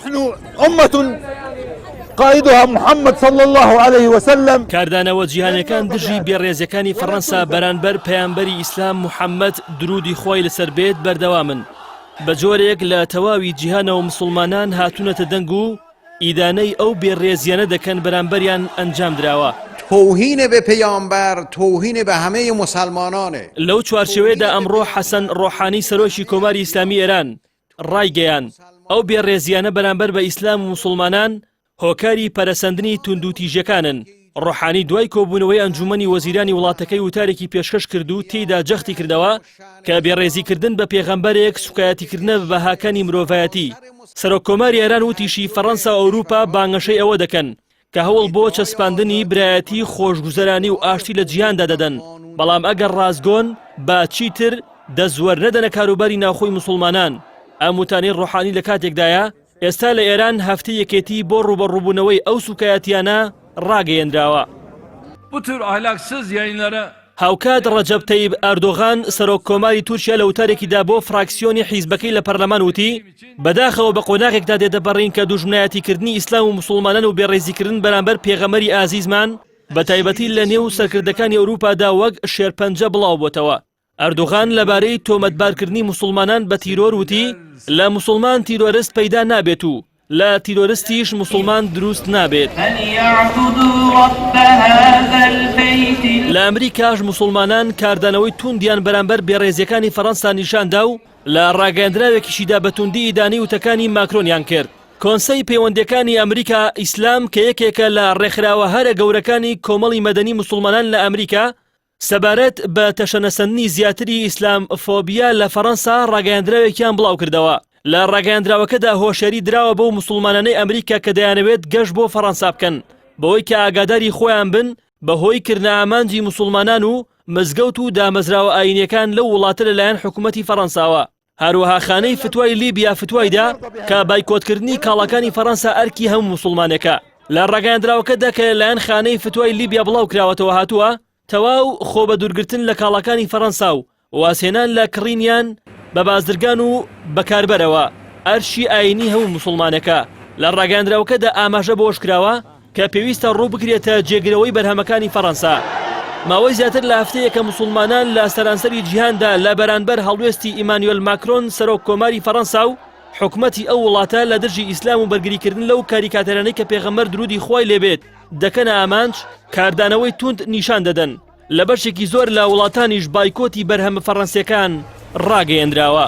نحن أمة قائدها محمد صلى الله عليه وسلم. کاردانەوە جیهانیەکان دژی بێڕێزیەکانی فەڕەنسا بەرانبەر پەیامبەری ئیسلام محەممەد درودی خوای لەسەر بێت بەردەوامن، بە جۆرێک لە تەواوی جیهانەوە مسوڵمانان هاتوونەتە دەنگ و ئیدانەی ئەو بێڕێزیانە دەکەن بەرامبەریان ئەنجام دراوە. توهین به پیامبر توهین به همه مسلمانانه. لەو چوارچێوەیەدا ئەمڕۆ حەسەن ڕۆحانی سەرۆکی کۆماری ئیسلامی ئێران ڕایگەیاند، ئەو بێڕێزییانە بەرامبەر بە ئیسلام و موسوڵمانان هۆکاری پەرەسەندنی توندوتیژیەکانن. ڕۆحانی دوای کۆبوونەوەی ئەنجوومەنی وەزیرانی وڵاتەکەی وتارێکی پێشکەش کرد و تێیدا جەختی کردەوە کە بێڕێزیکردن بە پێغەمبەرێک سوکایەتیکردنە بە بەهاکانی مرۆڤایەتی. سەرۆک کۆماری ئێران وتیشی فەڕەنسا و ئەوروپا بانگەشەی ئەوە دەکەن کە هەوڵ بۆ چەسپاندنی برایەتی، خۆشگوزەرانی و ئاشتی لە جیهاندا دەدەن، بەڵام ئەگەر ڕاستگۆن با چیتر دەستوەرنەدەنە کاروباری ناوخۆی موسوڵمانان. ئەم وتانەی ڕۆحانی لە کاتێکدایە، ئێستا لە ئێران هەفتەی یەکێتی بۆ ڕووبەڕووبوونەوەی ئەو سووکایەتییانە ڕاگەیەنراوە. Bu tür ahlaksız yayınlara هاوکات ڕەجەب تەیب ئەردۆغان سەرۆک کۆماری تورکیا لە وتارێکیدا بۆ فراکسیۆنی حیزبەکەی لە پەرلەمان وتی، بەداخەوە بە قۆناغێکدا تێدەپەڕین کە دوژمنایەتیکردنی ئیسلام و موسوڵمانان و بێڕێزیکردن بەرامبەر پێغەمبەری ئازیزمان بەتایبەتی لە نێو سەرکردەکانی ئەوروپادا وەک شێرپەنجە بڵاوبۆتەوە. ئەردۆغان لەبارەی تۆمەتبارکردنی موسوڵمانان بە تیرۆر وتی، لە موسوڵمان تیرۆرست پەیدا نابێت و لە تیرۆرستیش موسوڵمان دروست نابێت. لە ئەمریکاش موسوڵمانان کاردانەوەی تووندیان بەرامبەر بێڕێزییەکانی فەرەنسا نیشاندا و لە ڕاگەیەندراوێکیشیدا بە تووندی ئیدانەی وتەکانی ماکرۆنیان کرد. کۆنسەی پەیوەندییەکانی ئەمریکا ئیسلام کە یەکێکە لە ڕێکخراوە هەرە گەورەکانی کۆمەڵی مەدەنی موسوڵمانان لە ئەمریکا، سەبارەت بە تەشەنەسەندنی زیاتری ئیسلامفۆبیا لە فەرەنسا ڕاگەیاندراوێکیان بڵاوکردەوە. لە ڕاگەیاندراوەکەدا هۆشیاری دراوە بەو موسوڵمانانەی ئەمریکا کە دەیانەوێت گەشت بۆ فەرەنسا بکەن بەوەی کە ئاگاداری خۆیان بن بەهۆی کردنە ئامانجی موسوڵمانان و مزگەوت و دامەزراوە ئایینیەکان لەو وڵاتە لەلایەن حکومەتی فەرەنساوە. هەروەها خانەی فتوای لیبیا فتوای دا کە بایکۆتکردنی کاڵاکانی فەرەنسا ئەرکی هەموو موسڵمانێکە. لە ڕاگەیاندراوەکەدا کە لەلایەن خانەی فتوای لیبیا بڵاوکراوەتەوە هاتووە، تەواو خۆ بەدوورگرتن لە کاڵاکانی فەرەنسا و وازهێنان لە کڕینیان بە بازرگان و بەکاربەرەوە ئەرکی ئایینی هەموو موسڵمانێکە. لە ڕاگەیاندراوەکەدا ئاماژە بەوەشکراوە، کە پێویستە ڕوو بکرێتە جێگرەوەی بەرهەمەکانی فەڕەنسا. ماوەی زیاتر لە هەفتەیەکە موسوڵمانان لە سەرانسەری جیهاندا لە بەرانبەر هەڵوێستی ئیمانوێل ماکرۆن سەرۆک کۆماری فەڕەنسا و حکومەتی ئەو وڵاتە لە دژی ئیسلام و بەرگریکردن لەو کاریکاتێرانەی کە پێغەمبەر درودی خوای لێبێت دەکەنە ئامانج کاردانەوەی توند نیشان دەدەن. لە بەشێکی زۆر لە وڵاتانیش بایکۆتی بەرهەمە فەڕەنسیەکان ڕاگەیەنراوە.